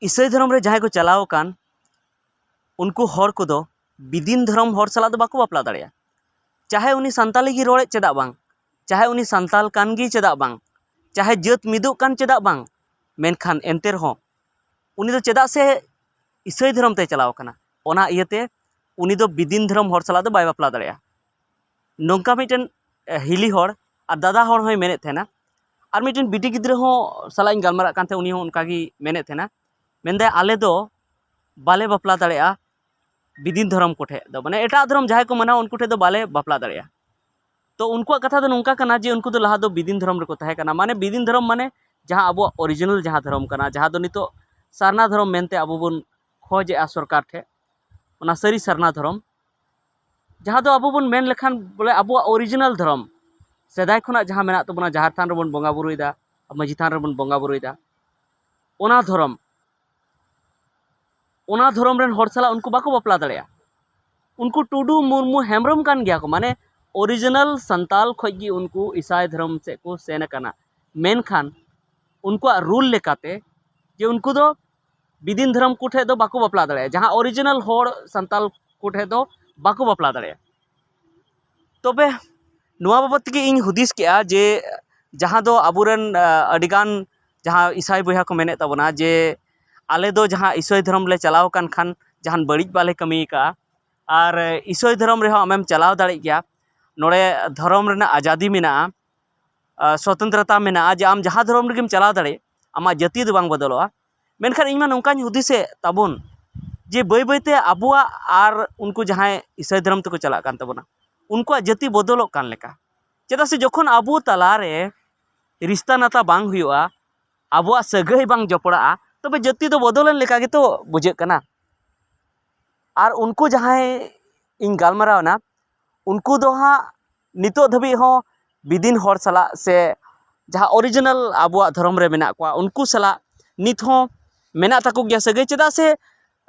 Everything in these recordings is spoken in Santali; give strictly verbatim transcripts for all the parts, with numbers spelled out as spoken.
ᱤᱥᱟᱹᱭ ᱫᱷᱚᱨᱚᱢ ᱨᱮ ᱡᱟᱦᱟᱸᱭ ᱠᱚ ᱪᱟᱞᱟᱣ ᱟᱠᱟᱱ, ᱩᱱᱠᱩ ᱦᱚᱲ ᱠᱚᱫᱚ ᱵᱤᱫᱤᱱ ᱫᱷᱚᱨᱚᱢ ᱦᱚᱲ ᱥᱟᱞᱟᱜ ᱫᱚ ᱵᱟᱠᱚ ᱵᱟᱯᱞᱟ ᱫᱟᱲᱮᱭᱟᱜᱼᱟ᱾ ᱪᱟᱦᱮ ᱩᱱᱤ ᱥᱟᱱᱛᱟᱞᱤ ᱜᱮ ᱨᱚᱲᱮᱫ ᱪᱮᱫᱟᱜ ᱵᱟᱝ, ᱪᱟᱦᱮ ᱩᱱᱤ ᱥᱟᱱᱛᱟᱞ ᱠᱟᱱ ᱜᱮ ᱪᱮᱫᱟᱜ ᱵᱟᱝ, ᱪᱟᱦᱮ ᱡᱟᱹᱛ ᱢᱤᱫᱚᱜ ᱠᱟᱱ ᱪᱮᱫᱟᱜ ᱵᱟᱝ, ᱢᱮᱱᱠᱷᱟᱱ ᱮᱱᱛᱮ ᱨᱮᱦᱚᱸ ᱩᱱᱤ ᱫᱚ ᱪᱮᱫᱟᱜ ᱥᱮ ᱤᱥᱟᱹᱭ ᱫᱷᱚᱨᱚᱢ ᱛᱮᱭ ᱪᱟᱞᱟᱣ ᱟᱠᱟᱱᱟ, ᱚᱱᱟ ᱤᱭᱟᱹᱛᱮ ᱩᱱᱤ ᱫᱚ ᱵᱤᱫᱤᱱ ᱫᱷᱚᱨᱚᱢ ᱦᱚᱲ ᱥᱟᱞᱟᱜ ᱫᱚ ᱵᱟᱭ ᱵᱟᱯᱞᱟ ᱫᱟᱲᱮᱭᱟᱜᱼᱟ᱾ ᱱᱚᱝᱠᱟ ᱢᱤᱫᱴᱮᱱ, ᱮ, ᱦᱤᱞᱤ ᱦᱚᱲ ᱟᱨ ᱫᱟᱫᱟ ᱦᱚᱲ ᱦᱚᱸᱭ ᱢᱮᱱᱮᱫ ᱛᱟᱦᱮᱱᱟ᱾ ᱟᱨ ᱢᱤᱫᱴᱮᱱ ᱵᱤᱴᱤ ᱜᱤᱫᱽᱨᱟᱹ ᱦᱚᱸ ᱥᱟᱞᱟᱜ ᱤᱧ ᱜᱟᱞᱢᱟᱨᱟᱜ ᱠᱟᱱ ᱛᱟᱦᱮᱸᱫ, ᱩᱱᱤ ᱦᱚᱸ ᱚᱱᱠᱟᱜᱮ ᱢᱮᱱᱮᱫ ᱛᱟᱦᱮᱱᱟ᱾ ᱢᱮᱱᱫᱟᱭ, "ᱟᱞᱮ ᱫᱚ ᱵᱟᱞᱮ ᱵᱟᱯᱞᱟ ᱫᱟᱲᱮᱭᱟᱜᱼᱟ ᱵᱤᱫᱤᱱ ᱫᱷᱚᱨᱚᱢ ᱠᱚᱴᱷᱮᱡ ᱫᱚ, ᱢᱟᱱᱮ ᱮᱴᱟᱜ ᱫᱷᱚᱨᱚᱢ ᱡᱟᱦᱟᱸᱭ ᱠᱚ ᱢᱟᱱᱟᱣᱟ ᱩᱱᱠᱩ ᱴᱷᱮᱡ ᱫᱚ ᱵᱟᱞᱮ ᱵᱟᱯᱞᱟ ᱫᱟᱲᱮᱭᱟᱜᱼᱟ᱾" ᱛᱚ ᱩᱱᱠᱩᱣᱟᱜ ᱠᱟᱛᱷᱟ ᱫᱚ ᱱᱚᱝᱠᱟ ᱠᱟᱱᱟ ᱡᱮ ᱩᱱᱠᱩ ᱫᱚ ᱞᱟᱦᱟ ᱫᱚ ᱵᱤᱫᱤᱱ ᱫᱷᱚᱨᱚᱢ ᱨᱮᱠᱚ ᱛᱟᱦᱮᱸ ᱠᱟᱱᱟ᱾ ᱢᱟᱱᱮ ᱵᱤᱫᱤᱱ ᱫᱷᱚᱨᱚᱢ ᱢᱟᱱᱮ ᱡᱟᱦᱟᱸ ᱟᱵᱚᱣᱟᱜ ᱚᱨᱤᱡᱤᱱᱟᱞ ᱡᱟᱦᱟᱸ ᱫᱷᱚᱨᱚᱢ ᱠᱟᱱᱟ, ᱡᱟᱦᱟᱸ ᱫᱚ ᱱᱤᱛᱚᱜ ᱥᱟᱨᱱᱟ ᱫᱷᱚᱨᱚᱢ ᱢᱮᱱᱛᱮ ᱟᱵᱚ ᱵᱚᱱ ᱠᱷᱚᱡᱮᱜᱼᱟ ᱥᱚᱨᱠᱟᱨ ᱴᱷᱮᱡ, ᱚᱱᱟ ᱥᱟᱹᱨᱤ ᱥᱟᱨᱱᱟ ᱫᱷᱚᱨᱚᱢ, ᱡᱟᱦᱟᱸ ᱫᱚ ᱟᱵᱚ ᱵᱚᱱ ᱢᱮᱱ ᱞᱮᱠᱷᱟᱱ ᱵᱚᱞᱮ ᱟᱵᱚᱣᱟᱜ ᱚᱨᱤᱡᱤᱱᱟᱞ ᱫᱷᱚᱨᱚᱢ, ᱥᱮᱫᱟᱭ ᱠᱷᱚᱱᱟᱜ ᱡᱟᱦᱟᱸ ᱢᱮᱱᱟᱜ ᱛᱟᱵᱚᱱᱟ, ᱡᱟᱦᱮᱨ ᱛᱷᱟᱱ ᱨᱮᱵᱚᱱ ᱵᱚᱸᱜᱟ ᱵᱩᱨᱩᱭᱮᱫᱟ, ᱢᱟᱹᱡᱷᱤ ᱛᱷᱟᱱ ᱨᱮᱵᱚᱱ ᱵᱚᱸᱜᱟ ᱵᱩᱨᱩᱭᱮᱫᱟ, ᱚᱱᱟ ᱫᱷᱚᱨᱚᱢ, ᱚᱱᱟ ᱫᱷᱚᱨᱚᱢ ᱨᱮᱱ ᱦᱚᱲ ᱥᱟᱞᱟᱜ ᱩᱱᱠᱩ ᱵᱟᱠᱚ ᱵᱟᱯᱞᱟ ᱫᱟᱲᱮᱭᱟᱜᱼᱟ᱾ ᱩᱱᱠᱩ ᱴᱩᱰᱩ, ᱢᱩᱨᱢᱩ, ᱦᱮᱢᱵᱨᱚᱢ ᱠᱟᱱ ᱜᱮᱭᱟ ᱠᱚ, ᱢᱟᱱᱮ ᱚᱨᱤᱡᱤᱱᱟᱞ ᱥᱟᱱᱛᱟᱞ ᱠᱷᱚᱡ ᱜᱮ ᱩᱱᱠᱩ ᱤᱥᱟᱭ ᱫᱷᱚᱨᱚᱢ ᱥᱮᱫ ᱠᱚ ᱥᱮᱱ ᱟᱠᱟᱱᱟ᱾ ᱢᱮᱱᱠᱷᱟᱱ ᱩᱱᱠᱩᱣᱟᱜ ᱨᱩᱞ ᱞᱮᱠᱟᱛᱮ ᱡᱮ ᱩᱱᱠᱩ ᱫᱚ ᱵᱤᱫᱤᱱ ᱫᱷᱚᱨᱚᱢ ᱠᱚ ᱴᱷᱮᱡ ᱫᱚ ᱵᱟᱠᱚ ᱵᱟᱯᱞᱟ ᱫᱟᱲᱮᱭᱟᱜᱼᱟ, ᱡᱟᱦᱟᱸ ᱚᱨᱤᱡᱤᱱᱟᱞ ᱦᱚᱲ ᱥᱟᱱᱛᱟᱞ ᱠᱚ ᱴᱷᱮᱡ ᱫᱚ ᱵᱟᱠᱚ ᱵᱟᱯᱞᱟ ᱫᱟᱲᱮᱭᱟᱜᱼᱟ᱾ ᱛᱚᱵᱮ ᱱᱚᱣᱟ ᱵᱟᱵᱚᱫ ᱛᱮᱜᱮ ᱤᱧ ᱦᱩᱫᱤᱥ ᱠᱮᱜᱼᱟ ᱡᱮ ᱡᱟᱦᱟᱸ ᱫᱚ ᱟᱵᱚᱨᱮᱱ, ᱟ, ᱟᱹᱰᱤᱜᱟᱱ ᱡᱟᱦᱟᱸ ᱤᱥᱟᱭ ᱵᱚᱭᱦᱟ ᱠᱚ ᱢᱮᱱᱮᱫ ᱛᱟᱵᱚᱱᱟ ᱡᱮ ᱟᱞᱮ ᱫᱚ ᱡᱟᱦᱟᱸ ᱤᱥᱟᱹᱭ ᱫᱷᱚᱨᱚᱢ ᱞᱮ ᱪᱟᱞᱟᱣ ᱟᱠᱟᱱ ᱠᱷᱟᱱ ᱡᱟᱦᱟᱱ ᱵᱟᱹᱲᱤᱡ ᱵᱟᱞᱮ ᱠᱟᱹᱢᱤ ᱟᱠᱟᱫᱼᱟ, ᱟᱨ ᱤᱥᱟᱹᱭ ᱫᱷᱚᱨᱚᱢ ᱨᱮᱦᱚᱸ ᱟᱢᱮᱢ ᱪᱟᱞᱟᱣ ᱫᱟᱲᱮᱜ ᱜᱮᱭᱟ, ᱱᱚᱰᱮ ᱫᱷᱚᱨᱚᱢ ᱨᱮᱱᱟᱜ ᱟᱡᱟᱫᱤ ᱢᱮᱱᱟᱜᱼᱟ, ᱟ, ᱥᱚᱛᱚᱱᱛᱨᱚᱛᱟ ᱢᱮᱱᱟᱜᱼᱟ ᱡᱮ ᱟᱢ ᱡᱟᱦᱟᱸ ᱫᱷᱚᱨᱚᱢ ᱨᱮᱜᱮᱢ ᱪᱟᱞᱟᱣ ᱫᱟᱲᱮᱜ, ᱟᱢᱟᱜ ᱡᱟᱹᱛᱤ ᱫᱚ ᱵᱟᱝ ᱵᱚᱫᱚᱞᱚᱜᱼᱟ᱾ ᱢᱮᱱᱠᱷᱟᱱ ᱤᱧ ᱢᱟ ᱱᱚᱝᱠᱟᱧ ᱦᱩᱫᱤᱥᱮᱫ ᱛᱟᱵᱚᱱ ᱡᱮ ᱵᱟᱹᱭ ᱵᱟᱹᱭᱛᱮ ᱟᱵᱚᱣᱟᱜ ᱟᱨ ᱩᱱᱠᱩ ᱡᱟᱦᱟᱸᱭ ᱤᱥᱟᱹᱭ ᱫᱷᱚᱨᱚᱢ ᱛᱮᱠᱚ ᱪᱟᱞᱟᱜ ᱠᱟᱱ ᱛᱟᱵᱚᱱᱟ, ᱩᱱᱠᱩᱣᱟᱜ ᱡᱟᱹᱛᱤ ᱵᱚᱫᱚᱞᱚᱜ ᱠᱟᱱ ᱞᱮᱠᱟ᱾ ᱪᱮᱫᱟᱜ ᱥᱮ ᱡᱚᱠᱷᱚᱱ ᱟᱵᱚ ᱛᱟᱞᱟᱨᱮ ᱨᱤᱥᱛᱟ ᱱᱟᱛᱟ ᱵᱟᱝ ᱦᱩᱭᱩᱜᱼᱟ, ᱟᱵᱚᱣᱟᱜ ᱥᱟᱹᱜᱟᱹᱭ ᱵᱟᱝ ᱡᱚᱯᱲᱟᱜᱼᱟ, ᱛᱚᱵᱮ ᱡᱟᱹᱛᱤ ᱫᱚ ᱵᱚᱫᱚᱞᱮᱱ ᱞᱮᱠᱟ ᱜᱮᱛᱚ ᱵᱩᱡᱷᱟᱹᱜ ᱠᱟᱱᱟ᱾ ᱟᱨ ᱩᱱᱠᱩ ᱡᱟᱦᱟᱸᱭ ᱤᱧ ᱜᱟᱞᱢᱟᱨᱟᱣ ᱮᱱᱟ, ᱩᱱᱠᱩ ᱫᱚ ᱦᱟᱸᱜ ᱱᱤᱛᱚᱜ ᱫᱷᱟᱹᱵᱤᱡ ᱦᱚᱸ ᱵᱤᱫᱤᱱ ᱦᱚᱲ ᱥᱟᱞᱟᱜ ᱥᱮ ᱡᱟᱦᱟᱸ ᱚᱨᱤᱡᱤᱱᱟᱞ ᱟᱵᱚᱣᱟᱜ ᱫᱷᱚᱨᱚᱢ ᱨᱮ ᱢᱮᱱᱟᱜ ᱠᱚᱣᱟ, ᱩᱱᱠᱩ ᱥᱟᱞᱟᱜ ᱱᱤᱛ ᱦᱚᱸ ᱢᱮᱱᱟᱜ ᱛᱟᱠᱚ ᱜᱮᱭᱟ ᱥᱟᱹᱜᱟᱹᱭ᱾ ᱪᱮᱫᱟᱜ ᱥᱮ,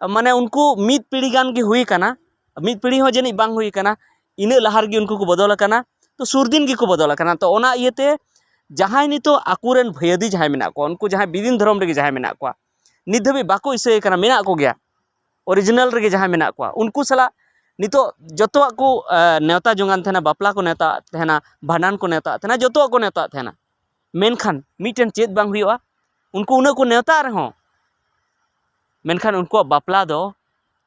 ᱢᱟᱱᱮ, ᱩᱱᱠᱩ ᱢᱤᱫ ᱯᱤᱲᱦᱤ ᱜᱟᱱ ᱜᱮ ᱦᱩᱭ ᱟᱠᱟᱱᱟ, ᱢᱤᱫ ᱯᱤᱲᱦᱤ ᱦᱚᱸ ᱡᱟᱹᱱᱤᱡ ᱵᱟᱝ ᱦᱩᱭ ᱟᱠᱟᱱᱟ, ᱤᱱᱟᱹᱜ ᱞᱟᱦᱟ ᱨᱮᱜᱮ ᱩᱱᱠᱩ ᱠᱚ ᱵᱚᱫᱚᱞ ᱟᱠᱟᱱᱟ᱾ ᱛᱚ, ᱥᱩᱨ ᱫᱤᱱ ᱜᱮᱠᱚ ᱵᱚᱫᱚᱞ ᱟᱠᱟᱱᱟ᱾ ᱛᱚ, ᱚᱱᱟ ᱤᱭᱟᱹᱛᱮ ᱡᱟᱦᱟᱸᱭ ᱱᱤᱛᱚᱜ ᱟᱠᱚᱨᱮᱱ ᱵᱷᱟᱹᱭᱟᱹᱫᱤ ᱡᱟᱦᱟᱸᱭ ᱢᱮᱱᱟᱜ ᱠᱚᱣᱟ, ᱩᱱᱠᱩ ᱡᱟᱦᱟᱸᱭ ᱵᱤᱫᱤᱱ ᱫᱷᱚᱨᱚᱢ ᱨᱮᱜᱮ ᱡᱟᱦᱟᱸᱭ ᱢᱮᱱᱟᱜ ᱠᱚᱣᱟ, ᱱᱤᱛ ᱫᱷᱟᱹᱵᱤᱡ ᱵᱟᱠᱚ ᱤᱥᱟᱹᱭ ᱠᱟᱱᱟ, ᱢᱮᱱᱟᱜ ᱠᱚᱜᱮᱭᱟ, ᱚᱨᱤᱡᱤᱱᱟᱞ ᱨᱮᱜᱮ ᱡᱟᱦᱟᱸᱭ ᱢᱮᱱᱟᱜ ᱠᱚᱣᱟ, ᱩᱱᱠᱩ ᱥᱟᱞᱟᱜ ᱱᱤᱛᱚᱜ ᱡᱚᱛᱚᱣᱟᱜ ᱠᱚ ᱮ, ᱱᱮᱣᱛᱟ ᱡᱚᱝᱟᱱ ᱛᱟᱦᱮᱱᱟ, ᱵᱟᱯᱞᱟ ᱠᱚ ᱱᱮᱣᱛᱟᱜ ᱛᱟᱦᱮᱱᱟ, ᱵᱷᱟᱸᱰᱟᱱ ᱠᱚ ᱱᱮᱣᱛᱟᱜ ᱛᱟᱦᱮᱱᱟ, ᱡᱚᱛᱚᱣᱟᱜ ᱠᱚ ᱱᱮᱣᱛᱟᱜ ᱛᱟᱦᱮᱱᱟ᱾ ᱢᱮᱱᱠᱷᱟᱱ ᱢᱤᱫᱴᱮᱱ ᱪᱮᱫ ᱵᱟᱝ ᱦᱩᱭᱩᱜᱼᱟ? ᱩᱱᱠᱩ ᱩᱱᱟᱹᱜ ᱠᱚ ᱱᱮᱣᱛᱟᱜ ᱨᱮᱦᱚᱸ, ᱢᱮᱱᱠᱷᱟᱱ ᱩᱱᱠᱩᱣᱟᱜ ᱵᱟᱯᱞᱟ ᱫᱚ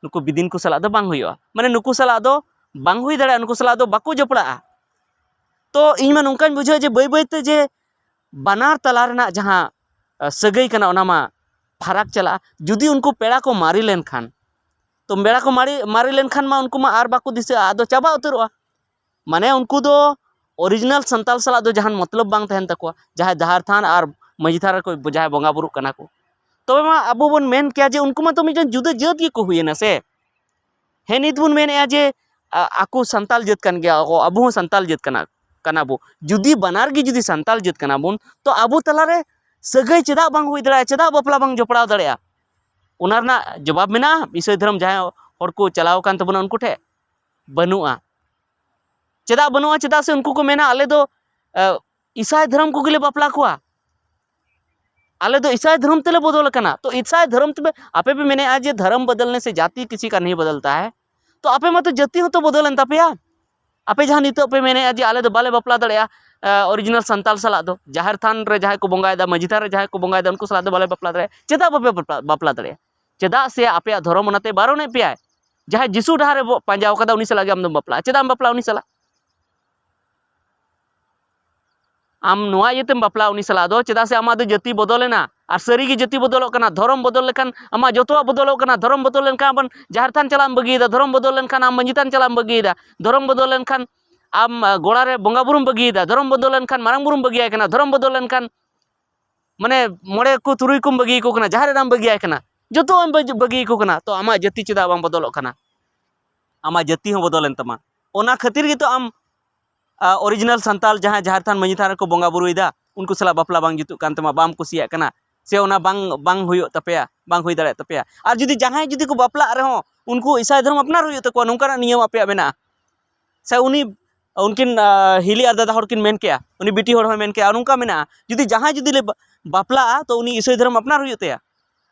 ᱱᱩᱠᱩ ᱵᱤᱫᱤᱱ ᱠᱚ ᱥᱟᱞᱟᱜ ᱫᱚ ᱵᱟᱝ ᱦᱩᱭᱩᱜᱼᱟ᱾ ᱢᱟᱱᱮ ᱱᱩᱠᱩ ᱥᱟᱞᱟᱜ ᱫᱚ ᱵᱟᱝ ᱦᱩᱭ ᱫᱟᱲᱮᱭᱟᱜᱼᱟ, ᱱᱩᱠᱩ ᱥᱟᱞᱟᱜ ᱫᱚ ᱵᱟᱠᱚ ᱡᱚᱯᱲᱟᱜᱼᱟ᱾ ᱛᱚ ᱤᱧ ᱢᱟ ᱱᱚᱝᱠᱟᱧ ᱵᱩᱡᱷᱟᱹᱣᱟ ᱡᱮ ᱵᱟᱹᱭ ᱵᱟᱹᱭᱛᱮ ᱡᱮ ᱵᱟᱱᱟᱨ ᱛᱟᱞᱟ ᱨᱮᱱᱟᱜ ᱡᱟᱦᱟᱸ ᱟᱹ, ᱥᱟᱹᱜᱟᱹᱭ ᱠᱟᱱᱟ, ᱚᱱᱟ ᱢᱟ ᱯᱷᱟᱨᱟᱠ ᱪᱟᱞᱟᱜᱼᱟ᱾ ᱡᱩᱫᱤ ᱩᱱᱠᱩ ᱯᱮᱲᱟ ᱠᱚ ᱢᱟᱨᱮ ᱞᱮᱱᱠᱷᱟᱱ, ᱛᱚ ᱯᱮᱲᱟ ᱠᱚ ᱢᱟᱨᱮ, ᱢᱟᱨᱮ ᱞᱮᱱᱠᱷᱟᱱ ᱢᱟ ᱩᱱᱠᱩ ᱢᱟ ᱟᱨ ᱵᱟᱠᱚ ᱫᱤᱥᱟᱹᱜᱼᱟ, ᱟᱫᱚ ᱪᱟᱵᱟ ᱩᱛᱟᱹᱨᱚᱜᱼᱟ᱾ ᱢᱟᱱᱮ ᱩᱱᱠᱩ ᱫᱚ ᱚᱨᱤᱡᱤᱱᱟᱞ ᱥᱟᱱᱛᱟᱞ ᱥᱟᱞᱟᱜ ᱫᱚ ᱡᱟᱦᱟᱱ ᱢᱚᱛᱞᱚᱵ ᱵᱟᱝ ᱛᱟᱦᱮᱱ ᱛᱟᱠᱚᱣᱟ, ᱡᱟᱦᱟᱸᱭ ᱡᱟᱦᱮᱨ ᱛᱷᱟᱱ ᱟᱨ ᱢᱟᱹᱡᱷᱤ ᱛᱷᱟᱱ ᱨᱮᱠᱚ ᱡᱟᱦᱟᱸᱭ ᱵᱚᱸᱜᱟ ᱵᱩᱨᱩᱜ ᱠᱟᱱᱟ ᱠᱚ᱾ ᱛᱚᱵᱮ ᱢᱟ ᱟᱵᱚ ᱵᱚᱱ ᱢᱮᱱ ᱠᱮᱭᱟ ᱡᱮ ᱩᱱᱠᱩ ᱢᱟᱛᱚ ᱢᱤᱫᱴᱮᱱ ᱡᱩᱫᱟᱹ ᱡᱟᱹᱛ ᱜᱮᱠᱚ ᱦᱩᱭᱮᱱᱟ ᱥᱮ᱾ ᱦᱮᱸ, ᱱᱤᱛ ᱵᱚᱱ ᱢᱮᱱᱮᱫᱼᱟ ᱡᱮ ᱟ-, ᱟᱠᱚ ᱥᱟᱱᱛᱟᱞ ᱡᱟᱹᱛ ᱠᱟᱱ ᱜᱮᱭᱟ ᱠᱚ, ᱟᱵᱚ ᱦᱚᱸ ᱥᱟᱱᱛᱟᱞ ᱡᱟᱹᱛ ᱠᱟᱱᱟ, ᱠᱟᱱᱟ ᱵᱚ᱾ ᱡᱩᱫᱤ ᱵᱟᱱᱟᱨ ᱜᱮ ᱡᱩᱫᱤ ᱥᱟᱱᱛᱟᱞ ᱡᱟᱹᱛ ᱠᱟᱱᱟ ᱵᱚᱱ, ᱛᱚ ᱟᱵᱚ ᱛᱟᱞᱟᱨᱮ ᱥᱟᱹᱜᱟᱹᱭ ᱪᱮᱫᱟᱜ ᱵᱟᱝ ᱦᱩᱭ ᱫᱟᱲᱮᱭᱟᱜᱼᱟ? ᱪᱮᱫᱟᱜ ᱵᱟᱯᱞᱟ ᱵᱟᱝ ᱡᱚᱯᱲᱟᱣ ᱫᱟᱲᱮᱭᱟᱜᱼᱟ? ᱚᱱᱟ ᱨᱮᱱᱟᱜ ᱡᱚᱵᱟᱵ ᱢᱮᱱᱟᱜᱼᱟ? ᱤᱥᱟᱹᱭ ᱫᱷᱚᱨᱚᱢ ᱡᱟᱦᱟᱸᱭ ᱦᱚᱲ ᱠᱚ ᱪᱟᱞᱟᱣ ᱟᱠᱟᱱ ᱛᱟᱵᱚᱱᱟ ᱩᱱᱠᱩ ᱴᱷᱮᱱ? ᱵᱟᱹᱱᱩᱜᱼᱟ᱾ ᱪᱮᱫᱟᱜ ᱵᱟᱹᱱᱩᱜᱼᱟ? ᱪᱮᱫᱟᱜ ᱥᱮ ᱩᱱᱠᱩ ᱠᱚ ᱢᱮᱱᱟ, ᱟᱞᱮ ᱫᱚ, ᱮ, ᱤᱥᱟᱭ ᱫᱷᱚᱨᱚᱢ ᱠᱚᱜᱮ ᱞᱮ ᱵᱟᱯᱞᱟ ᱠᱚᱣᱟ, ᱟᱞᱮ ᱫᱚ ᱤᱥᱟᱭ ᱫᱷᱚᱨᱚᱢ ᱛᱮᱞᱮ ᱵᱚᱫᱚᱞ ᱟᱠᱟᱱᱟ᱾ ᱛᱚ ᱤᱥᱟᱭ ᱫᱷᱚᱨᱚᱢ ᱛᱮᱯᱮ, ᱟᱯᱮ ᱯᱮ ᱢᱮᱱᱮᱫᱼᱟ ᱡᱮ ᱫᱷᱚᱨᱚᱢ ᱵᱚᱫᱚᱞᱱᱮ ᱥᱮ ᱡᱟᱹᱛᱤ ᱠᱤᱥᱤ ᱠᱟ ᱱᱟᱦᱤ ᱵᱚᱫᱚᱞᱛᱟ ᱦᱟᱭ, ᱛᱚ ᱟᱯᱮ ᱢᱟᱛᱚ ᱡᱟᱹᱛᱤ ᱦᱚᱸᱛᱚ ᱵᱚᱫᱚᱞᱮᱱ ᱛᱟᱯᱮᱭᱟ᱾ ᱟᱯᱮ ᱡᱟᱦᱟᱸ ᱱᱤᱛᱚᱜ ᱯᱮ ᱢᱮᱱᱮᱫᱼᱟ ᱡᱮ ᱟᱞᱮ ᱫᱚ ᱵᱟᱞᱮ ᱵᱟᱯᱞᱟ ᱫᱟᱲᱮᱭᱟᱜᱼᱟ, ᱮ, ᱚᱨᱤᱡᱤᱱᱟᱞ ᱥᱟᱱᱛᱟᱞ ᱥᱟᱞᱟᱜ ᱫᱚ, ᱡᱟᱦᱮᱨ ᱛᱷᱟᱱ ᱨᱮ ᱡᱟᱦᱟᱸᱭ ᱠᱚ ᱵᱚᱸᱜᱟᱭᱮᱫᱟ, ᱢᱟᱹᱡᱷᱤ ᱛᱷᱟᱱ ᱨᱮ ᱡᱟᱦᱟᱸᱭ ᱠᱚ ᱵᱚᱸᱜᱟᱭᱮᱫᱟ, ᱩᱱᱠᱩ ᱥᱟᱞᱟᱜ ᱫᱚ ᱵᱟᱞᱮ ᱵᱟᱯᱞᱟ ᱫᱟᱲᱮᱭᱟᱜᱼᱟ, ᱪᱮᱫᱟᱜ ᱵᱟᱯᱮ ᱵᱟᱯᱞᱟ, ᱵᱟᱯᱞᱟ ᱫᱟᱲᱮᱭᱟᱜᱼᱟ? ᱪᱮᱫᱟᱜ ᱥᱮ ᱟᱯᱮᱭᱟᱜ ᱫᱷᱚᱨᱚᱢ ᱚᱱᱟᱛᱮ ᱵᱟᱨᱚᱱᱮᱫ ᱯᱮᱭᱟᱭ᱾ ᱡᱟᱦᱟᱸᱭ ᱡᱤᱥᱩ ᱰᱟᱦᱟᱨ ᱨᱮ ᱵᱚ-, ᱯᱟᱸᱡᱟ ᱟᱠᱟᱫᱟ, ᱩᱱᱤ ᱥᱟᱞᱟᱜ ᱜᱮ ᱟᱢ ᱫᱚᱢ ᱵᱟᱯᱞᱟᱜᱼᱟ᱾ ᱪᱮᱫᱟᱜ ᱮᱢ ᱵᱟᱯᱞᱟᱜᱼᱟ ᱩᱱᱤ ᱥᱟᱞᱟᱜ? ᱟᱢ ᱱᱚᱣᱟ ᱤᱭᱟᱹᱛᱮᱢ ᱵᱟᱯᱞᱟᱜᱼᱟ ᱩᱱᱤ ᱥᱟᱞᱟᱜ ᱫᱚ, ᱪᱮᱫᱟᱜ ᱥᱮ ᱟᱢᱟᱜ ᱫᱚ ᱡᱟᱹᱛᱤ ᱵᱚᱫᱚᱞᱮᱱᱟ᱾ ᱟᱨ ᱥᱟᱹᱨᱤ ᱜᱮ ᱡᱟᱹᱛᱤ ᱵᱚᱫᱚᱞᱚᱜ ᱠᱟᱱᱟ, ᱫᱷᱚᱨᱚᱢ ᱵᱚᱫᱚᱞ ᱞᱮᱠᱷᱟᱱ ᱟᱢᱟᱜ ᱡᱚᱛᱚᱣᱟᱜ ᱵᱚᱫᱚᱞᱚᱜ ᱠᱟᱱᱟ᱾ ᱫᱷᱚᱨᱚᱢ ᱵᱚᱫᱚᱞ ᱞᱮᱱᱠᱷᱟᱱ ᱟᱢ ᱡᱟᱦᱮᱨ ᱛᱷᱟᱱ ᱪᱟᱞᱟᱜ ᱮᱢ ᱵᱟᱹᱜᱤᱭᱮᱫᱟ, ᱫᱷᱚᱨᱚᱢ ᱵᱚᱫᱚᱞ ᱞᱮᱱᱠᱷᱟᱱ ᱟᱢ ᱢᱟᱹᱡᱷᱤ ᱛᱷᱟᱱ ᱪᱟᱞᱟᱜ ᱮᱢ ᱵᱟᱹᱜᱤᱭᱮᱫᱟ, ᱫᱷᱚᱨᱚᱢ ᱵᱚᱫᱚᱞ ᱞᱮᱱᱠᱷᱟᱱ ᱟᱢ, ᱟ, ᱜᱚᱲᱟ ᱨᱮ ᱵᱚᱸᱜᱟ ᱵᱩᱨᱩᱢ ᱵᱟᱹᱜᱤᱭᱮᱫᱟ, ᱫᱷᱚᱨᱚᱢ ᱵᱚᱫᱚᱞ ᱞᱮᱱᱠᱷᱟᱱ ᱢᱟᱨᱟᱝ ᱵᱩᱨᱩᱢ ᱵᱟᱹᱜᱤᱭᱟᱭ ᱠᱟᱱᱟ, ᱫᱷᱚᱨᱚᱢ ᱵᱚᱫᱚᱞ ᱞᱮᱱᱠᱷᱟᱱ ᱢᱟᱱᱮ ᱢᱚᱬᱮ ᱠᱚ ᱛᱩᱨᱩᱭ ᱠᱚᱢ ᱵᱟᱹᱜᱤ ᱟᱠᱚ ᱠᱟᱱᱟ, ᱡᱟᱦᱮᱨ ᱮᱨᱟᱢ ᱵᱟᱹᱜᱤᱭᱟᱭ ᱠᱟᱱᱟ, ᱡᱚᱛᱚᱣᱟᱜ ᱮᱢ ᱵᱟᱹᱜᱤ, ᱵᱟᱹᱜᱤ ᱟᱠᱚ ᱠᱟᱱᱟ᱾ ᱛᱚ ᱟᱢᱟᱜ ᱡᱟᱹᱛᱤ ᱪᱮᱫᱟᱜ ᱵᱟᱝ ᱵᱚᱫᱚᱞᱚᱜ ᱠᱟᱱᱟ? ᱟᱢᱟᱜ ᱡᱟᱹᱛᱤ ᱦᱚᱸ ᱵᱚᱫᱚᱞᱮᱱ ᱛᱟᱢᱟ᱾ ᱚᱱᱟ ᱠᱷᱟᱹᱛᱤᱨ ᱜᱮᱛᱚ ᱟᱢ, ᱟ, ᱚᱨᱤᱡᱤᱱᱟᱞ ᱥᱟᱱᱛᱟᱞ ᱡᱟᱦᱟᱸᱭ ᱡᱟᱦᱮᱨ ᱛᱷᱟᱱ ᱢᱟᱹᱡᱷᱤ ᱛᱷᱟᱱ ᱨᱮᱠᱚ ᱵᱚᱸᱜᱟ ᱵᱩᱨᱩᱭᱮᱫᱟ, ᱩᱱᱠᱩ ᱥᱟᱞᱟᱜ ᱵᱟᱯᱞᱟ ᱵᱟᱝ ᱡᱩᱛᱩᱜ ᱠᱟᱱ ᱛᱟᱢᱟ, ᱵᱟᱢ ᱠᱩᱥᱤᱭᱟᱜ ᱠᱟᱱᱟ, ᱥᱮ ᱚᱱᱟ ᱵᱟᱝ, ᱵᱟᱝ ᱦᱩᱭᱩᱜ ᱛᱟᱯᱮᱭᱟ, ᱵᱟᱝ ᱦᱩᱭ ᱫᱟᱲᱮᱭᱟᱜ ᱛᱟᱯᱮᱭᱟ᱾ ᱟᱨ ᱡᱩᱫᱤ ᱡᱟᱦᱟᱸᱭ ᱡᱩᱫᱤ ᱠᱚ ᱵᱟᱯᱞᱟᱜ ᱨᱮᱦᱚᱸ ᱩᱱᱠᱩ ᱤᱥᱟᱭ ᱫᱷᱚᱨᱚᱢ ᱟᱯᱱᱟᱨ ᱦᱩᱭᱩᱜ ᱛᱟᱠᱚᱣᱟ, ᱱᱚᱝᱠᱟᱱᱟᱜ ᱱᱤᱭᱚᱢ ᱟᱯᱮᱭᱟᱜ ᱢᱮᱱᱟᱜᱼᱟ? ᱥᱮ ᱩᱱᱤ, ᱩᱱᱠᱤᱱ, ᱟ, ᱦᱤᱞᱤ ᱟᱨ ᱫᱟᱫᱟ ᱦᱚᱲ ᱠᱤᱱ ᱢᱮᱱ ᱠᱮᱜᱼᱟ, ᱩᱱᱤ ᱵᱤᱴᱤ ᱦᱚᱲ ᱦᱚᱸᱭ ᱢᱮᱱ ᱠᱮᱜᱼᱟ, ᱱᱚᱝᱠᱟ ᱢᱮᱱᱟᱜᱼᱟ, ᱡᱩᱫᱤ ᱡᱟᱦᱟᱸᱭ ᱡᱩᱫᱤ ᱞᱮ ᱵᱟ-, ᱵᱟᱯᱞᱟᱜᱼᱟ, ᱛᱚ ᱩᱱᱤ ᱤᱥᱟᱹᱭ ᱫᱷᱚᱨᱚᱢ ᱟᱯᱱᱟᱨ ᱦᱩᱭᱩᱜ ᱛᱟᱭᱟ᱾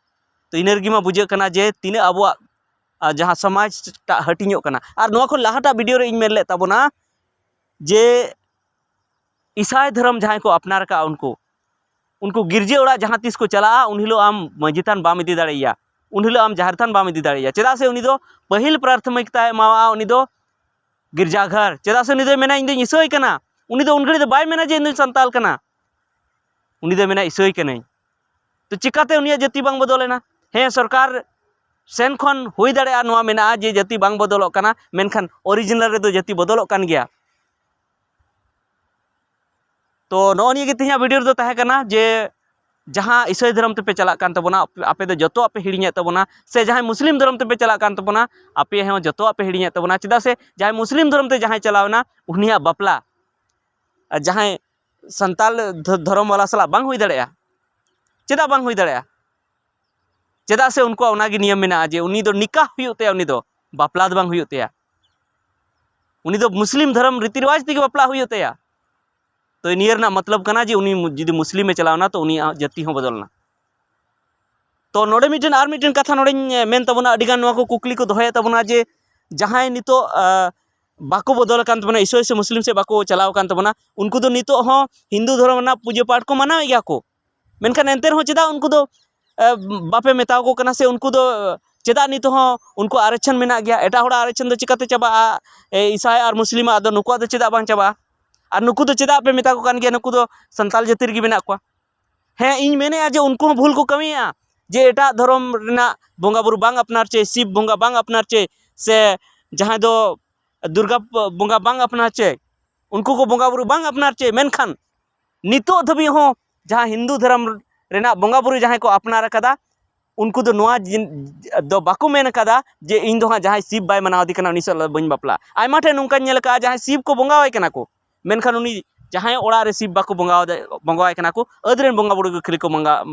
ᱛᱚ ᱤᱱᱟᱹ ᱨᱮᱜᱮ ᱢᱟ ᱵᱩᱡᱷᱟᱹᱜ ᱠᱟᱱᱟ ᱡᱮ ᱛᱤᱱᱟᱹᱜ ᱟᱵᱚᱣᱟᱜ ᱟᱨ ᱡᱟᱦᱟᱸ ᱥᱚᱢᱟᱡᱽ ᱴᱟᱜ ᱦᱟᱹᱴᱤᱧᱚᱜ ᱠᱟᱱᱟ᱾ ᱟᱨ ᱱᱚᱣᱟ ᱠᱷᱚᱱ ᱞᱟᱦᱟᱴᱟᱜ ᱵᱷᱤᱰᱤᱭᱳ ᱨᱮ ᱤᱧ ᱢᱮᱱ ᱞᱮᱫ ᱛᱟᱵᱚᱱᱟ ᱡᱮ ᱤᱥᱟᱭ ᱫᱷᱚᱨᱚᱢ ᱡᱟᱦᱟᱸᱭ ᱠᱚ ᱟᱯᱱᱟᱨ ᱟᱠᱟᱫᱼᱟ, ᱩᱱᱠᱩ ᱩᱱᱠᱩ ᱜᱤᱨᱡᱟᱹ ᱚᱲᱟᱜ ᱡᱟᱦᱟᱸ ᱛᱤᱥ ᱠᱚ ᱪᱟᱞᱟᱜᱼᱟ, ᱩᱱ ᱦᱤᱞᱳᱜ ᱟᱢ ᱢᱟᱹᱡᱷᱤ ᱛᱷᱟᱱ ᱵᱟᱢ ᱤᱫᱤ ᱫᱟᱲᱮᱭᱟᱭᱟ, ᱩᱱ ᱦᱤᱞᱳᱜ ᱟᱢ ᱡᱟᱦᱮᱨ ᱛᱷᱟᱱ ᱵᱟᱢ ᱤᱫᱤ ᱫᱟᱲᱮᱭᱟᱭᱟ᱾ ᱪᱮᱫᱟᱜ ᱥᱮ ᱩᱱᱤ ᱫᱚ ᱯᱟᱹᱦᱤᱞ ᱯᱨᱟᱛᱷᱚᱢᱤᱠᱛᱟᱭ ᱮᱢᱟᱣᱟᱜᱼᱟ ᱩᱱᱤ ᱫᱚ ᱜᱤᱨᱡᱟᱜᱷᱚᱨ᱾ ᱪᱮᱫᱟᱜ ᱥᱮ ᱩᱱᱤ ᱫᱚᱭ ᱢᱮᱱᱟ, "ᱤᱧ ᱫᱚᱧ ᱤᱥᱟᱹᱭ ᱠᱟᱱᱟ", ᱩᱱᱤ ᱫᱚ ᱩᱱ ᱜᱷᱟᱹᱲᱤᱡ ᱫᱚ ᱵᱟᱭ ᱢᱮᱱᱟ ᱡᱮ ᱤᱧ ᱫᱚᱧ ᱥᱟᱱᱛᱟᱞ ᱠᱟᱱᱟ, ᱩᱱᱤ ᱫᱚᱭ ᱢᱮᱱᱟ, "ᱤᱥᱟᱹᱭ ᱠᱟᱹᱱᱟᱹᱧ᱾" ᱛᱚ ᱪᱤᱠᱟᱛᱮ ᱩᱱᱤᱭᱟᱜ ᱡᱟᱹᱛᱤ ᱵᱟᱝ ᱵᱚᱫᱚᱞᱮᱱᱟ? ᱦᱮᱸ, ᱥᱚᱨᱠᱟᱨ ᱥᱮᱱ ᱠᱷᱚᱱ ᱦᱩᱭ ᱫᱟᱲᱮᱭᱟᱜᱼᱟ ᱱᱚᱣᱟ ᱢᱮᱱᱟᱜᱼᱟ ᱡᱮ ᱡᱟᱹᱛᱤ ᱵᱟᱝ ᱵᱚᱫᱚᱞᱚᱜ ᱠᱟᱱᱟ, ᱢᱮᱱᱠᱷᱟᱱ ᱚᱨᱤᱡᱤᱱᱟᱞ ᱨᱮᱫᱚ ᱡᱟᱹᱛᱤ ᱵᱚᱫᱚᱞᱚᱜ ᱠᱟᱱ ᱜᱮᱭᱟ᱾ ᱛᱚ ᱱᱚᱜᱼᱚ ᱱᱤᱭᱟᱹ ᱜᱮ ᱛᱮᱦᱮᱧᱟᱜ ᱵᱷᱤᱰᱤᱭᱳ ᱨᱮᱫᱚ ᱛᱟᱦᱮᱸ ᱠᱟᱱᱟ ᱡᱮ ᱡᱟᱦᱟᱸ ᱤᱥᱟᱹᱭ ᱫᱷᱚᱨᱚᱢ ᱛᱮᱯᱮ ᱪᱟᱞᱟᱜ ᱠᱟᱱ ᱛᱟᱵᱚᱱᱟ, ᱟᱯᱮ ᱫᱚ ᱡᱚᱛᱚᱣᱟᱜ ᱯᱮ ᱦᱤᱲᱤᱧᱮᱫ ᱛᱟᱵᱚᱱᱟ, ᱥᱮ ᱡᱟᱦᱟᱸᱭ ᱢᱩᱥᱞᱤᱢ ᱫᱷᱚᱨᱚᱢ ᱛᱮᱯᱮ ᱪᱟᱞᱟᱜ ᱠᱟᱱ ᱛᱟᱵᱚᱱᱟ, ᱟᱯᱮ ᱦᱚᱸ ᱡᱚᱛᱚᱣᱟᱜ ᱯᱮ ᱦᱤᱲᱤᱧᱮᱫ ᱛᱟᱵᱚᱱᱟ᱾ ᱪᱮᱫᱟᱜ ᱥᱮ ᱡᱟᱦᱟᱸᱭ ᱢᱩᱥᱞᱤᱢ ᱫᱷᱚᱨᱚᱢ ᱛᱮ ᱡᱟᱦᱟᱸᱭ ᱪᱟᱞᱟᱣ ᱮᱱᱟ, ᱩᱱᱤᱭᱟᱜ ᱵᱟᱯᱞᱟ ᱟᱨ ᱡᱟᱦᱟᱸᱭ ᱥᱟᱱᱛᱟᱞ ᱫᱷᱚ-, ᱫᱷᱚᱨᱚᱢ ᱵᱟᱞᱟ ᱥᱟᱞᱟᱜ ᱵᱟᱝ ᱦᱩᱭ ᱫᱟᱲᱮᱭᱟᱜᱼᱟ᱾ ᱪᱮᱫᱟᱜ ᱵᱟᱝ ᱦᱩᱭ ᱫᱟᱲᱮᱭᱟᱜᱼᱟ? ᱪᱮᱫᱟᱜ ᱥᱮ ᱩᱱᱠᱩᱣᱟᱜ ᱚᱱᱟᱜᱮ ᱱᱤᱭᱚᱢ ᱢᱮᱱᱟᱜᱼᱟ ᱡᱮ ᱩᱱᱤ ᱫᱚ ᱱᱤᱠᱟᱦ ᱦᱩᱭᱩᱜ ᱛᱟᱭᱟ, ᱩᱱᱤ ᱫᱚ ᱵᱟᱯᱞᱟ ᱫᱚ ᱵᱟᱝ ᱦᱩᱭᱩᱜ ᱛᱟᱭᱟ᱾ ᱩᱱᱤ ᱫᱚ ᱢᱩᱥᱞᱤᱢ ᱫᱷᱚᱨᱚᱢ ᱨᱤᱛᱤ ᱨᱮᱣᱟᱡᱽ ᱛᱮᱜᱮ ᱵᱟᱯᱞᱟ ᱦᱩᱭᱩᱜ ᱛᱟᱭᱟ᱾ ᱛᱚ ᱱᱤᱭᱟᱹ ᱨᱮᱱᱟᱜ ᱢᱚᱛᱞᱚᱵ ᱠᱟᱱᱟ ᱡᱮ ᱩᱱᱤ ᱢᱩ-, ᱡᱩᱫᱤ ᱢᱩᱥᱞᱤᱢᱮ ᱪᱟᱞᱟᱣᱱᱟ ᱛᱚ ᱩᱱᱤᱭᱟᱜ ᱡᱟᱹᱛᱤ ᱦᱚᱸ ᱵᱚᱫᱚᱞᱱᱟ᱾ ᱛᱚ ᱱᱚᱰᱮ ᱢᱤᱫᱴᱮᱱ, ᱟᱨ ᱢᱤᱫᱴᱮᱱ ᱠᱟᱛᱷᱟ ᱱᱚᱰᱮᱧ, ᱮ, ᱢᱮᱱ ᱛᱟᱵᱚᱱᱟ, ᱟᱹᱰᱤᱜᱟᱱ ᱱᱚᱣᱟ ᱠᱚ ᱠᱩᱠᱞᱤ ᱠᱚ ᱫᱚᱦᱚᱭᱮᱫ ᱛᱟᱵᱚᱱᱟ ᱡᱮ ᱡᱟᱦᱟᱸᱭ ᱱᱤᱛᱚᱜ, ᱟ, ᱵᱟᱠᱚ ᱵᱚᱫᱚᱞ ᱟᱠᱟᱱ ᱛᱟᱵᱚᱱᱟ, ᱤᱥᱟᱹᱭ ᱥᱮ ᱢᱩᱥᱞᱤᱢ ᱥᱮᱫ ᱵᱟᱠᱚ ᱪᱟᱞᱟᱣ ᱟᱠᱟᱱ ᱛᱟᱵᱚᱱᱟ, ᱩᱱᱠᱩ ᱫᱚ ᱱᱤᱛᱚᱜ ᱦᱚᱸ ᱦᱤᱱᱫᱩ ᱫᱷᱚᱨᱚᱢ ᱨᱮᱱᱟᱜ ᱯᱩᱡᱟᱹ ᱯᱟᱴ ᱠᱚ ᱢᱟᱱᱟᱣᱮᱫ ᱜᱮᱭᱟ ᱠᱚ᱾ ᱢᱮᱱᱠᱷᱟᱱ ᱮᱱᱛᱮ ᱨᱮᱦᱚᱸ ᱪᱮᱫᱟᱜ ᱩᱱᱠᱩ ᱫᱚ, ᱮ, ᱵᱟᱯᱮ ᱢᱮᱛᱟ ᱠᱚ ᱠᱟᱱᱟ, ᱥᱮ ᱩᱱᱠᱩ ᱫᱚ ᱪᱮᱫᱟᱜ ᱱᱤᱛ ᱦᱚᱸ ᱩᱱᱠᱩ ᱟᱨᱮᱪᱷᱚᱱ ᱢᱮᱱᱟᱜ ᱜᱮᱭᱟ? ᱮᱴᱟᱜ ᱦᱚᱲᱟᱜ ᱟᱨᱮᱪᱷᱚᱱ ᱫᱚ ᱪᱤᱠᱟᱹᱛᱮ ᱪᱟᱵᱟᱜᱼᱟ? ᱮ, ᱤᱥᱟᱭ ᱟᱨ ᱢᱩᱥᱞᱤᱢᱟᱜ ᱫᱚ ᱱᱩᱠᱩᱣᱟᱜ ᱫᱚ ᱪᱮᱫᱟᱜ ᱵᱟᱝ ᱪᱟᱵᱟᱜᱼᱟ? ᱟᱨ ᱱᱩᱠᱩ ᱫᱚ ᱪᱮᱫᱟᱜ ᱯᱮ ᱢᱮᱛᱟ ᱠᱚ ᱠᱟᱱ ᱜᱮᱭᱟ ᱱᱩᱠᱩ ᱫᱚ ᱥᱟᱱᱛᱟᱲ ᱡᱟᱹᱛᱤ ᱨᱮᱜᱮ ᱢᱮᱱᱟᱜ ᱠᱚᱣᱟ? ᱦᱮᱸ, ᱤᱧ ᱢᱮᱱᱮᱫᱼᱟ ᱡᱮ ᱩᱱᱠᱩ ᱦᱚᱸ ᱵᱷᱩᱞ ᱠᱚ ᱠᱟᱹᱢᱤᱭᱮᱫᱼᱟ, ᱡᱮ ᱮᱴᱟᱜ ᱫᱷᱚᱨᱚᱢ ᱨᱮᱱᱟᱜ ᱵᱚᱸᱜᱟ ᱵᱩᱨᱩ ᱵᱟᱝ ᱟᱯᱱᱟᱨ ᱪᱮ, ᱥᱤᱵ ᱵᱚᱸᱜᱟ ᱵᱟᱝ ᱟᱯᱱᱟᱨ ᱪᱮ, ᱥᱮ ᱡᱟᱦᱟᱸᱭ ᱫᱚ ᱫᱩᱨᱜᱟ ᱵᱚᱸᱜᱟ ᱵᱟᱝ ᱟᱯᱱᱟᱨ ᱪᱮ, ᱩᱱᱠᱩ ᱠᱚ ᱵᱚᱸᱜᱟ ᱵᱩᱨᱩ ᱵᱟᱝ ᱟᱯᱱᱟᱨ ᱪᱮ, ᱢᱮᱱᱠᱷᱟᱱ ᱱᱤᱛᱚᱜ ᱫᱷᱟᱹᱵᱤᱡ ᱦᱚᱸ ᱡᱟᱦᱟᱸ ᱦᱤᱱᱫᱩ ᱫᱷᱚᱨᱚᱢ ᱨᱮᱱᱟᱜ ᱵᱚᱸᱜᱟ ᱵᱩᱨᱩ ᱡᱟᱦᱟᱸᱭ ᱠᱚ ᱟᱯᱱᱟᱨ ᱟᱠᱟᱫᱟ, ᱩᱱᱠᱩ ᱫᱚ ᱱᱚᱣᱟ ᱡᱤᱱ-, ᱫᱚ ᱵᱟᱠᱚ ᱢᱮᱱ ᱟᱠᱟᱫᱟ ᱡᱮ ᱤᱧ ᱫᱚ ᱦᱟᱸᱜ ᱡᱟᱦᱟᱸᱭ ᱥᱤᱵ ᱵᱟᱭ ᱢᱟᱱᱟᱣ ᱫᱤ ᱠᱟᱱᱟ ᱩᱱᱤ ᱥᱟᱞᱟᱜ ᱵᱟᱹᱧ ᱵᱟᱯᱞᱟᱜᱼᱟ᱾ ᱟᱭᱢᱟ ᱴᱷᱮᱱ ᱱᱚᱝᱠᱟᱧ ᱧᱮᱞ ᱟᱠᱟᱫᱼᱟ ᱡᱟᱦᱟᱸᱭ ᱥᱤᱵ ᱠᱚ ᱵᱚᱸᱜᱟᱣᱟᱭ ᱠᱟᱱᱟ ᱠᱚ, ᱢᱮᱱᱠᱷᱟᱱ ᱩᱱᱤ ᱡᱟᱦᱟᱸᱭ ᱚᱲᱟᱜ ᱨᱮ ᱥᱤᱵ ᱵᱟᱠᱚ ᱵᱚᱸᱜᱟᱣᱟᱭ ᱠᱟᱱᱟ ᱠᱚ, ᱟᱹᱫ ᱨᱮᱱ ᱵᱚᱸᱜᱟ ᱵᱩᱨᱩ ᱜᱮ ᱠᱷᱟᱹᱞᱤ ᱠᱚ ᱵᱚᱸᱜᱟ,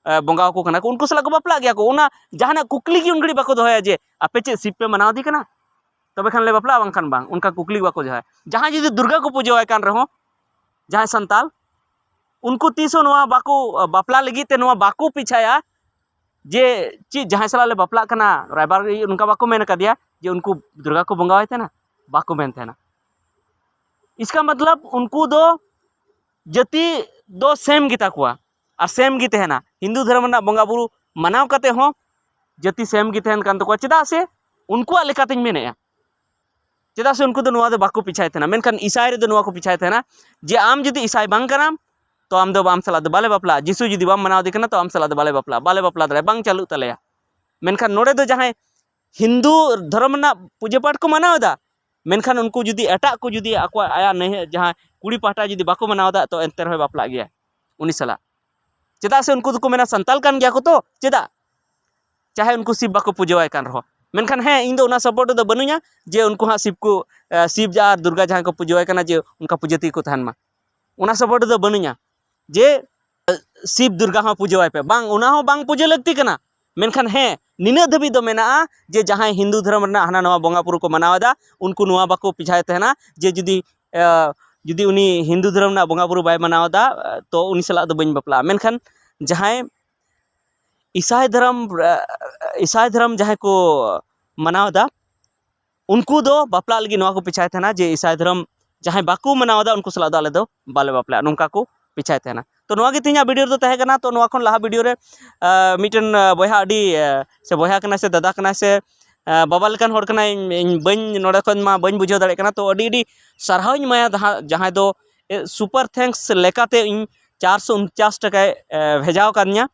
ᱮ, ᱵᱚᱸᱜᱟ ᱟᱠᱚ ᱠᱟᱱᱟ ᱠᱚ, ᱩᱱᱠᱩ ᱥᱟᱞᱟᱜ ᱠᱚ ᱵᱟᱯᱞᱟᱜ ᱜᱮᱭᱟ ᱠᱚ᱾ ᱚᱱᱟ ᱡᱟᱦᱟᱱᱟᱜ ᱠᱩᱠᱞᱤ ᱜᱮ ᱩᱱ ᱜᱷᱟᱹᱲᱤᱡ ᱵᱟᱠᱚ ᱫᱚᱦᱚᱭᱟ ᱡᱮ ᱟᱯᱮ ᱪᱮᱫ ᱥᱤᱵ ᱯᱮ ᱢᱟᱱᱟᱣ ᱫᱤ ᱠᱟᱱᱟ? ᱛᱚᱵᱮ ᱠᱷᱟᱱ ᱞᱮ ᱵᱟᱯᱞᱟᱜᱼᱟ, ᱵᱟᱝᱠᱷᱟᱱ ᱵᱟᱝ, ᱚᱱᱠᱟ ᱠᱩᱠᱞᱤ ᱵᱟᱠᱚ ᱫᱚᱦᱚᱭᱟ᱾ ᱡᱟᱦᱟᱸᱭ ᱡᱩᱫᱤ ᱫᱩᱨᱜᱟ ᱠᱚ ᱯᱩᱡᱟᱹᱣᱟᱭ ᱠᱟᱱ ᱨᱮᱦᱚᱸ, ᱡᱟᱦᱟᱸᱭ ᱥᱟᱱᱛᱟᱞ, ᱩᱱᱠᱩ ᱛᱤᱥ ᱦᱚᱸ ᱱᱚᱣᱟ ᱵᱟᱠᱚ, ᱵᱟᱯᱞᱟ ᱞᱟᱹᱜᱤᱫ ᱛᱮ ᱱᱚᱣᱟ ᱵᱟᱠᱚ ᱯᱤᱪᱷᱟᱭᱟ ᱡᱮ ᱪᱮᱫ ᱡᱟᱦᱟᱸᱭ ᱥᱟᱞᱟᱜ ᱞᱮ ᱵᱟᱯᱞᱟᱜ ᱠᱟᱱᱟ ᱨᱟᱭᱵᱟᱨ, ᱱᱚᱝᱠᱟ ᱵᱟᱠᱚ ᱢᱮᱱ ᱟᱠᱟᱫᱮᱭᱟ ᱡᱮ ᱩᱱᱠᱩ ᱫᱩᱨᱜᱟ ᱠᱚ ᱵᱚᱸᱜᱟᱣᱟᱭ ᱛᱟᱦᱮᱱᱟ, ᱵᱟᱠᱚ ᱢᱮᱱ ᱛᱟᱦᱮᱱᱟ᱾ ᱤᱥᱠᱟ ᱢᱚᱛᱞᱚᱵ ᱩᱱᱠᱩ ᱫᱚ ᱡᱟᱹᱛᱤ ᱫᱚ ᱥᱮᱢ ᱜᱮᱛᱟ ᱠᱚᱣᱟ ᱟᱨ ᱥᱮᱢ ᱜᱮ ᱛᱟᱦᱮᱱᱟ᱾ ᱦᱤᱱᱫᱩ ᱫᱷᱚᱨᱚᱢ ᱨᱮᱱᱟᱜ ᱵᱚᱸᱜᱟ ᱵᱩᱨᱩ ᱢᱟᱱᱟᱣ ᱠᱟᱛᱮ ᱦᱚᱸ ᱡᱟᱹᱛᱤ ᱥᱮᱢ ᱜᱮ ᱛᱟᱦᱮᱱ ᱠᱟᱱ ᱛᱟᱠᱚᱣᱟ᱾ ᱪᱮᱫᱟᱜ ᱥᱮ ᱩᱱᱠᱩᱣᱟᱜ ᱞᱮᱠᱟᱛᱤᱧ ᱢᱮᱱᱮᱫᱼᱟ, ᱪᱮᱫᱟᱜ ᱥᱮ ᱩᱱᱠᱩ ᱫᱚ ᱱᱚᱣᱟ ᱫᱚ ᱵᱟᱠᱚ ᱯᱤᱪᱷᱟᱭ ᱛᱟᱦᱮᱱᱟ᱾ ᱢᱮᱱᱠᱷᱟᱱ ᱤᱥᱟᱭ ᱨᱮᱫᱚ ᱱᱚᱣᱟ ᱠᱚ ᱯᱤᱪᱷᱟᱭ ᱛᱟᱦᱮᱱᱟ ᱡᱮ ᱟᱢ ᱡᱩᱫᱤ ᱤᱥᱟᱭ ᱵᱟᱝ ᱠᱟᱱᱟᱢ, ᱛᱚ ᱟᱢ ᱫᱚ ᱟᱢ ᱥᱟᱞᱟᱜ ᱫᱚ ᱵᱟᱞᱮ ᱵᱟᱯᱞᱟᱜᱼᱟ᱾ ᱡᱤᱥᱩ ᱡᱩᱫᱤ ᱵᱟᱢ ᱢᱟᱱᱟᱣ ᱫᱮ ᱠᱟᱱᱟ, ᱛᱚ ᱟᱢ ᱥᱟᱞᱟᱜ ᱫᱚ ᱵᱟᱞᱮ ᱵᱟᱯᱞᱟᱜᱼᱟ, ᱵᱟᱞᱮ ᱵᱟᱯᱞᱟ ᱫᱟᱲᱮᱭᱟᱜᱼᱟ, ᱵᱟᱝ ᱪᱟᱹᱞᱩᱜ ᱛᱟᱞᱮᱭᱟ᱾ ᱢᱮᱱᱠᱷᱟᱱ ᱱᱚᱰᱮ ᱫᱚ ᱡᱟᱦᱟᱸᱭ ᱦᱤᱱᱫᱩ ᱫᱷᱚᱨᱚᱢ ᱨᱮᱱᱟᱜ ᱯᱩᱡᱟᱹ ᱯᱟᱴ ᱠᱚ ᱢᱟᱱᱟᱣ ᱮᱫᱟ, ᱢᱮᱱᱠᱷᱟᱱ ᱩᱱᱠᱩ ᱡᱩᱫᱤ ᱮᱴᱟᱜ ᱠᱚ ᱡᱩᱫᱤ ᱟᱠᱚᱣᱟᱜ ᱟᱭᱟᱜ ᱱᱟᱹᱭᱦᱟᱹᱨ ᱡᱟᱦᱟᱸ ᱠᱩᱲᱤ ᱯᱟᱦᱴᱟ ᱡᱩᱫᱤ ᱵᱟᱠᱚ ᱢᱟᱱᱟᱣ ᱮᱫᱟ, ᱛᱚ ᱮᱱᱛᱮ ᱨᱮᱦᱚᱸᱭ ᱵᱟᱯᱞᱟᱜ ᱜᱮᱭᱟ ᱩᱱᱤ ᱥᱟᱞᱟᱜ᱾ ᱪᱮᱫᱟᱜ ᱥᱮ ᱩᱱᱠᱩ ᱫᱚᱠᱚ ᱢᱮᱱᱟ ᱥᱟᱱᱛᱟᱞ ᱠᱟᱱ ᱜᱮᱭᱟ ᱠᱚ, ᱛᱚ ᱪᱮᱫᱟᱜ? ᱪᱟᱦᱮ ᱩᱱᱠᱩ ᱥᱤᱵ ᱵᱟᱠᱚ ᱯᱩᱡᱟᱹᱣᱟᱭ ᱠᱟᱱ ᱨᱮᱦᱚᱸ᱾ ᱢᱮᱱᱠᱷᱟᱱ ᱦᱮᱸ, ᱤᱧ ᱫᱚ ᱚᱱᱟ ᱥᱟᱯᱳᱨᱴ ᱨᱮᱫᱚ ᱵᱟᱹᱱᱩᱧᱟ ᱡᱮ ᱩᱱᱠᱩ ᱦᱟᱸᱜ ᱥᱤᱵ ᱠᱚ, ᱮ, ᱥᱤᱵ ᱟᱨ ᱫᱩᱨᱜᱟ ᱡᱟᱦᱟᱸᱭ ᱠᱚ ᱯᱩᱡᱟᱹᱣᱟᱭ ᱠᱟᱱᱟ, ᱡᱮ ᱚᱱᱠᱟ ᱯᱩᱡᱟᱹ ᱛᱮᱜᱮ ᱠᱚ ᱛᱟᱦᱮᱱ ᱢᱟ᱾ ᱚᱱᱟ ᱥᱟᱯᱳᱨᱴ ᱨᱮᱫᱚ ᱵᱟᱹᱱᱩᱧᱟ ᱡᱮ, ᱮ, ᱥᱤᱵ ᱫᱩᱨᱜᱟ ᱦᱚᱸ ᱯᱩᱡᱟᱹᱣᱟᱭ ᱯᱮ, ᱵᱟᱝ, ᱚᱱᱟ ᱦᱚᱸ ᱵᱟᱝ ᱯᱩᱡᱟᱹ ᱞᱟᱹᱠᱛᱤ ᱠᱟᱱᱟ᱾ ᱢᱮᱱᱠᱷᱟᱱ ᱦᱮᱸ, ᱱᱤᱱᱟᱹᱜ ᱫᱷᱟᱹᱵᱤᱡ ᱫᱚ ᱢᱮᱱᱟᱜᱼᱟ ᱡᱮ ᱡᱟᱦᱟᱸᱭ ᱦᱤᱱᱫᱩ ᱫᱷᱚᱨᱚᱢ ᱨᱮᱱᱟᱜ ᱦᱟᱱᱟ ᱱᱚᱣᱟ ᱵᱚᱸᱜᱟ ᱵᱩᱨᱩ ᱠᱚ ᱢᱟᱱᱟᱣ ᱮᱫᱟ, ᱩᱱᱠᱩ ᱱᱚᱣᱟ ᱵᱟᱠᱚ ᱯᱤᱪᱷᱟᱭ ᱛᱟᱦᱮᱱᱟ ᱡᱮ ᱡᱩᱫᱤ, ᱮ, ᱡᱩᱫᱤ ᱩᱱᱤ ᱦᱤᱱᱫᱩ ᱫᱷᱚᱨᱚᱢ ᱨᱮᱱᱟᱜ ᱵᱚᱸᱜᱟ ᱵᱩᱨᱩ ᱵᱟᱭ ᱢᱟᱱᱟᱣ ᱮᱫᱟ, ᱛᱚ ᱩᱱᱤ ᱥᱟᱞᱟᱜ ᱫᱚ ᱵᱟᱹᱧ ᱵᱟᱯᱞᱟᱜᱼᱟ᱾ ᱢᱮᱱᱠᱷᱟᱱ ᱡᱟᱦᱟᱸᱭ ᱤᱥᱟᱭ ᱫᱷᱚᱨᱚᱢ, ᱮ, ᱤᱥᱟᱭ ᱫᱷᱚᱨᱚᱢ ᱡᱟᱦᱟᱸᱭ ᱠᱚ ᱢᱟᱱᱟᱣ ᱮᱫᱟ, ᱩᱱᱠᱩ ᱫᱚ ᱵᱟᱯᱞᱟᱜ ᱞᱟᱹᱜᱤᱫ ᱱᱚᱣᱟ ᱠᱚ ᱯᱤᱪᱷᱟᱭ ᱛᱟᱦᱮᱱᱟ ᱡᱮ ᱤᱥᱟᱭ ᱫᱷᱚᱨᱚᱢ ᱡᱟᱦᱟᱸᱭ ᱵᱟᱠᱚ ᱢᱟᱱᱟᱣ ᱮᱫᱟ, ᱩᱱᱠᱩ ᱥᱟᱞᱟᱜ ᱫᱚ ᱟᱞᱮ ᱫᱚ ᱵᱟᱞᱮ ᱵᱟᱯᱞᱟᱜᱼᱟ, ᱱᱚᱝᱠᱟ ᱠᱚ ᱯᱤᱪᱷᱟᱭ ᱛᱟᱦᱮᱱᱟ᱾ ᱛᱚ ᱱᱚᱣᱟ ᱜᱮ ᱛᱮᱦᱮᱧᱟᱜ ᱵᱷᱤᱰᱤᱭᱳ ᱨᱮᱫᱚ ᱛᱟᱦᱮᱸ ᱠᱟᱱᱟ᱾ ᱛᱚ ᱱᱚᱣᱟ ᱠᱷᱚᱱ ᱞᱟᱦᱟ ᱵᱷᱤᱰᱤᱭᱳ ᱨᱮ, ᱟ, ᱢᱤᱫᱴᱮᱱ, ᱟ, ᱵᱚᱭᱦᱟ ᱟᱹᱰᱤ, ᱟ, ᱥᱮ ᱵᱚᱭᱦᱟ ᱠᱟᱱᱟᱭ ᱥᱮ ᱫᱟᱫᱟ ᱠᱟᱱᱟᱭ ᱥᱮ, ᱟ, ᱵᱟᱵᱟ ᱞᱮᱠᱟᱱ ᱦᱚᱲ ᱠᱟᱱᱟᱭ, ᱤᱧ, ᱤᱧ ᱵᱟᱹᱧ, ᱱᱚᱰᱮ ᱠᱷᱚᱱ ᱢᱟ ᱵᱟᱹᱧ ᱵᱩᱡᱷᱟᱹᱣ ᱫᱟᱲᱮᱭᱟᱜ ᱠᱟᱱᱟ᱾ ᱛᱚ ᱟᱹᱰᱤ ᱟᱹᱰᱤ ᱥᱟᱨᱦᱟᱣ ᱤᱧ ᱮᱢᱟᱭᱟ ᱡᱟᱦᱟᱸ, ᱡᱟᱦᱟᱸᱭ ᱫᱚ, ᱮ, ᱥᱩᱯᱟᱨ ᱛᱷᱮᱝᱠᱥ ᱞᱮᱠᱟᱛᱮ ᱤᱧ ᱪᱟᱨᱥᱚ ᱩᱱᱪᱟᱥ ᱴᱟᱠᱟᱭ, ᱮ, ᱵᱷᱮᱡᱟᱣ ᱟᱠᱟᱫᱤᱧᱟ᱾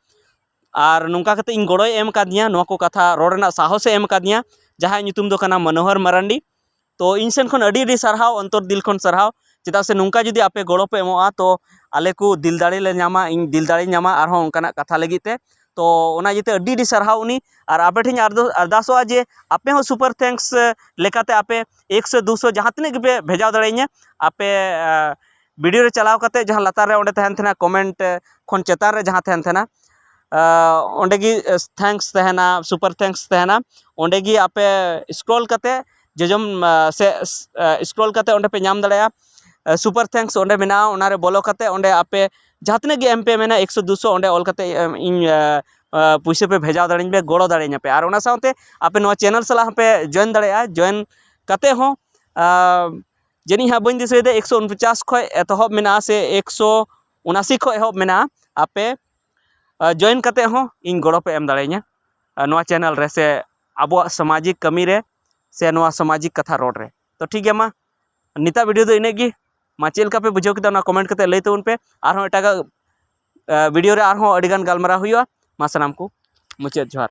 ᱟᱨ ᱱᱚᱝᱠᱟ ᱠᱟᱛᱮ ᱤᱧ ᱜᱚᱲᱚᱭ ᱮᱢ ᱟᱠᱟᱫᱤᱧᱟ, ᱱᱚᱣᱟ ᱠᱚ ᱠᱟᱛᱷᱟ ᱨᱚᱲ ᱨᱮᱱᱟᱜ ᱥᱟᱦᱚᱥᱮ ᱮᱢ ᱟᱠᱟᱫᱤᱧᱟ, ᱡᱟᱦᱟᱸᱭᱟᱜ ᱧᱩᱛᱩᱢ ᱫᱚ ᱠᱟᱱᱟ ᱢᱚᱱᱳᱦᱚᱨ ᱢᱟᱨᱟᱱᱰᱤ᱾ ᱛᱚ ᱤᱧ ᱥᱮᱱ ᱠᱷᱚᱱ ᱟᱹᱰᱤ ᱟᱹᱰᱤ ᱥᱟᱨᱦᱟᱣ, ᱚᱱᱛᱚᱨ ᱫᱤᱞ ᱠᱷᱚᱱ ᱥᱟᱨᱦᱟᱣ, ᱪᱮᱫᱟᱜ ᱥᱮ ᱱᱚᱝᱠᱟ ᱡᱩᱫᱤ ᱟᱯᱮ ᱜᱚᱲᱚ ᱯᱮ ᱮᱢᱚᱜᱼᱟ, ᱛᱚ ᱟᱞᱮ ᱠᱚ ᱫᱤᱞ ᱫᱟᱲᱮ ᱞᱮ ᱧᱟᱢᱟ, ᱤᱧ ᱫᱤᱞ ᱫᱟᱲᱮᱧ ᱧᱟᱢᱟ ᱟᱨᱦᱚᱸ ᱚᱱᱠᱟᱱᱟᱜ ᱠᱟᱛᱷᱟ ᱞᱟᱹᱜᱤᱫ ᱛᱮ᱾ ᱛᱚ ᱚᱱᱟ ᱤᱭᱟᱹᱛᱮ ᱟᱹᱰᱤ ᱟᱹᱰᱤ ᱥᱟᱨᱦᱟᱣ ᱩᱱᱤ, ᱟᱨ ᱟᱯᱮ ᱴᱷᱮᱱ ᱟᱨᱫᱚ-, ᱟᱨᱫᱟᱥᱚᱜᱼᱟ ᱡᱮ ᱟᱯᱮ ᱦᱚᱸ ᱥᱩᱯᱟᱨ ᱛᱷᱮᱝᱠᱥ ᱞᱮᱠᱟᱛᱮ ᱟᱯᱮ ᱮᱠᱥᱚ ᱫᱩᱥᱚ ᱡᱟᱦᱟᱸ ᱛᱤᱱᱟᱹᱜ ᱜᱮᱯᱮ ᱵᱷᱮᱡᱟᱣ ᱫᱟᱲᱮᱭᱟᱹᱧᱟ, ᱟᱯᱮ, ᱟ, ᱵᱷᱤᱰᱤᱭᱳ ᱨᱮ ᱪᱟᱞᱟᱣ ᱠᱟᱛᱮ ᱡᱟᱦᱟᱸ ᱞᱟᱛᱟᱨ ᱨᱮ ᱚᱸᱰᱮ ᱛᱟᱦᱮᱱ ᱛᱟᱦᱮᱱᱟ, ᱠᱚᱢᱮᱱᱴ, ᱮ, ᱠᱷᱚᱱ ᱪᱮᱛᱟᱱ ᱨᱮ ᱡᱟᱦᱟᱸ ᱛᱟᱦᱮᱱ ᱛᱟᱦᱮᱱᱟ, ᱟ, ᱚᱸᱰᱮ ᱜᱮ, ᱮ, ᱛᱷᱮᱝᱠᱥ ᱛᱟᱦᱮᱱᱟ, ᱥᱩᱯᱟᱨ ᱛᱷᱮᱝᱠᱥ ᱛᱟᱦᱮᱱᱟ᱾ ᱚᱸᱰᱮ ᱜᱮ ᱟᱯᱮ ᱥᱠᱨᱚᱞ ᱠᱟᱛᱮ ᱡᱚᱡᱚᱢ, ᱟ, ᱥᱮ, ᱟ, ᱥᱠᱨᱚᱞ ᱠᱟᱛᱮ ᱚᱸᱰᱮ ᱯᱮ ᱧᱟᱢ ᱫᱟᱲᱮᱭᱟᱜᱼᱟ᱾ ᱟ, ᱥᱩᱯᱟᱨ ᱛᱷᱮᱝᱠᱥ ᱚᱸᱰᱮ ᱢᱮᱱᱟᱜᱼᱟ, ᱚᱱᱟ ᱨᱮ ᱵᱚᱞᱚ ᱠᱟᱛᱮ ᱚᱸᱰᱮ ᱟᱯᱮ ᱡᱟᱦᱟᱸ ᱛᱤᱱᱟᱹᱜ ᱜᱮ ᱮᱢ ᱯᱮ ᱢᱮᱱᱟ, ᱮᱠᱥᱚ ᱫᱩᱥᱚ, ᱚᱸᱰᱮ ᱚᱞ ᱠᱟᱛᱮ, ᱮ, ᱤᱧ, ᱟ, ᱯᱩᱭᱥᱟᱹ ᱯᱮ ᱵᱷᱮᱡᱟ ᱫᱟᱲᱮᱭᱟᱹᱧ ᱯᱮ, ᱜᱚᱲᱚ ᱫᱟᱲᱮᱭᱟᱹᱧᱟ ᱯᱮ᱾ ᱟᱨ ᱚᱱᱟ ᱥᱟᱶᱛᱮ ᱟᱯᱮ ᱱᱚᱣᱟ ᱪᱮᱱᱮᱞ ᱥᱟᱞᱟᱜ ᱦᱚᱸᱯᱮ ᱡᱚᱭᱮᱱ ᱫᱟᱲᱮᱭᱟᱜᱼᱟ᱾ ᱡᱚᱭᱮᱱ ᱠᱟᱛᱮ ᱦᱚᱸ ᱡᱟᱹᱱᱤᱡ ᱦᱟᱸᱜ ᱵᱟᱹᱧ ᱫᱤᱥᱟᱹᱭᱮᱫᱟ, ᱮᱠᱥᱚ ᱩᱱᱯᱚᱪᱟᱥ ᱠᱷᱚᱱ ᱮᱛᱚᱦᱚᱵ ᱢᱮᱱᱟᱜᱼᱟ ᱥᱮ ᱮᱠᱥᱚ ᱩᱱᱟᱥᱤ ᱠᱷᱚᱱ ᱮᱦᱚᱵ ᱢᱮᱱᱟᱜᱼᱟ᱾ ᱟᱯᱮ ᱡᱚᱭᱮᱱ ᱠᱟᱛᱮ ᱦᱚᱸ ᱤᱧ ᱜᱚᱲᱚ ᱯᱮ ᱮᱢ ᱫᱟᱲᱮᱭᱟᱹᱧᱟ ᱱᱚᱣᱟ ᱪᱮᱱᱮᱞ ᱨᱮ ᱥᱮ ᱟᱵᱚᱣᱟᱜ ᱥᱟᱢᱟᱡᱤᱠ ᱠᱟᱹᱢᱤ ᱨᱮ ᱥᱮ ᱱᱚᱣᱟ ᱥᱟᱢᱟᱡᱤᱠ ᱠᱟᱛᱷᱟ ᱨᱚᱲ ᱨᱮ᱾ ᱛᱚ ᱴᱷᱤᱠ ᱜᱮᱭᱟ, ᱢᱟ ᱱᱤᱛᱟᱜ ᱵᱷᱤᱰᱤᱭᱳ ᱫᱚ ᱤᱱᱟᱹᱜ ᱜᱮ᱾ ᱢᱟ ᱪᱮᱫ ᱞᱮᱠᱟ ᱯᱮ ᱵᱩᱡᱷᱟᱹᱣ ᱠᱮᱫᱟ ᱚᱱᱟ ᱠᱚᱢᱮᱱᱴ ᱠᱟᱛᱮ ᱞᱟᱹᱭ ᱛᱟᱵᱚᱱ ᱯᱮ᱾ ᱟᱨᱦᱚᱸ ᱮᱴᱟᱜᱟᱜ ᱵᱷᱤᱰᱤᱭᱳ ᱨᱮ ᱟᱨᱦᱚᱸ ᱟᱹᱰᱤᱜᱟᱱ ᱜᱟᱞᱢᱟᱨᱟᱣ ᱦᱩᱭᱩᱜᱼᱟ᱾ ᱢᱟ ᱥᱟᱱᱟᱢ ᱠᱚ ᱢᱩᱪᱟᱹᱫ ᱡᱚᱦᱟᱨ᱾